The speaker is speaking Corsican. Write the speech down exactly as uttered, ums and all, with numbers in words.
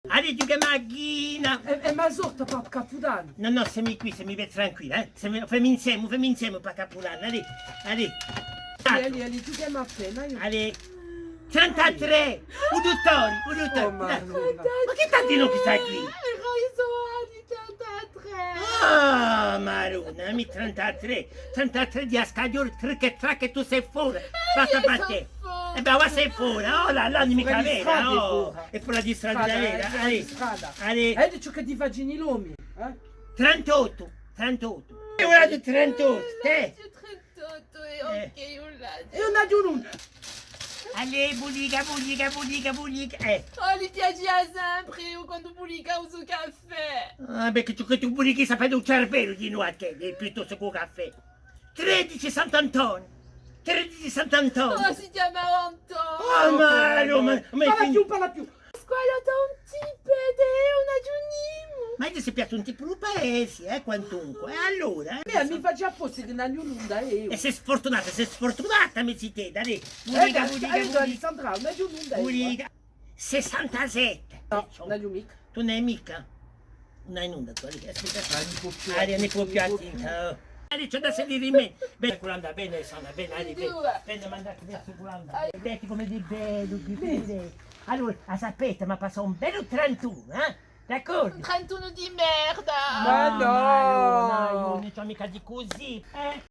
Allez, ghjuchemu à a ghina! È, è ma sorte pà Capudannu? Nò, nò, semu quì, semu bè tranquilli, eh? Semu, femu inseme, femu inseme pà Capudannu, allez, allez. Allez, allez, allez, ghjuchemu appena, eiu. Allez. Trentattrè! U duttore, u duttore. Oh, Madonna. Ma chì t'hà dettu chì stà quì? Eh, era i so anni, trentattrè. Ah, Maronna, mì trentattrè. Trentattrè di a scagliola, tric è trac è tù sì fora. Basta pà tè. È bè, avà sì fora. Oh là là, micca vera, oh. Hè fora di strada, vera. Allez, allez. È di ciò chì ti facini l'omi, eh? Trentottu, trentottu. È ora di trentottu, tè. Trentottu, è ok, ùn l'aghju. È ùn l'aghju nunda. Allez, bulica, bulica, bulica, bulica, eh. Oh, li piacia sempre, eiu quandu bulica u so caffè. Ah, perchè ciò chì tù bulichi s'appena u cervellu di noi, chì hè piuttostu chè u caffè. Tredici Sant'Antone. Tredici Sant'Antone. Oh, si chjamava Antone. Oh, ma, ma, ma, ma, parla più, parla più. Squallata un tipu, è ùn aghju nimu. Ma eiu si piazzu un tipu u paesi, eh, quantunque. È allora, eh? Eh, mi facciu apposta chì ùn aghju nunda, eiu. È sì sfurtunata, sì sfurtunata, mi zitedda, dai. Bulica, eh, bulica, eh, bulica. Alessandra, ùn aghju nunda, eiu. Bulica. Sessantasette. Nò, ùn aghju micca. Tù ùn hai micca? Ùn hai nunda tù, allez, aspetta. Ah, ùn pò più. Allez, ùn pò più a tinta, oh. Allez, ci hè da salì in mè. Bè, Culanda, bè, Sandra, bè, allez, bè. Bè, manda versu Culanda. Vedi cum'hè bellu, chì bellu. Allora, a sapete, m'hà passatu un bellu trentunu, eh? D'accordu? Un trentunu di merda! Ma nò! Ma nò, nò, ùn ci hè micca di cusì, eh?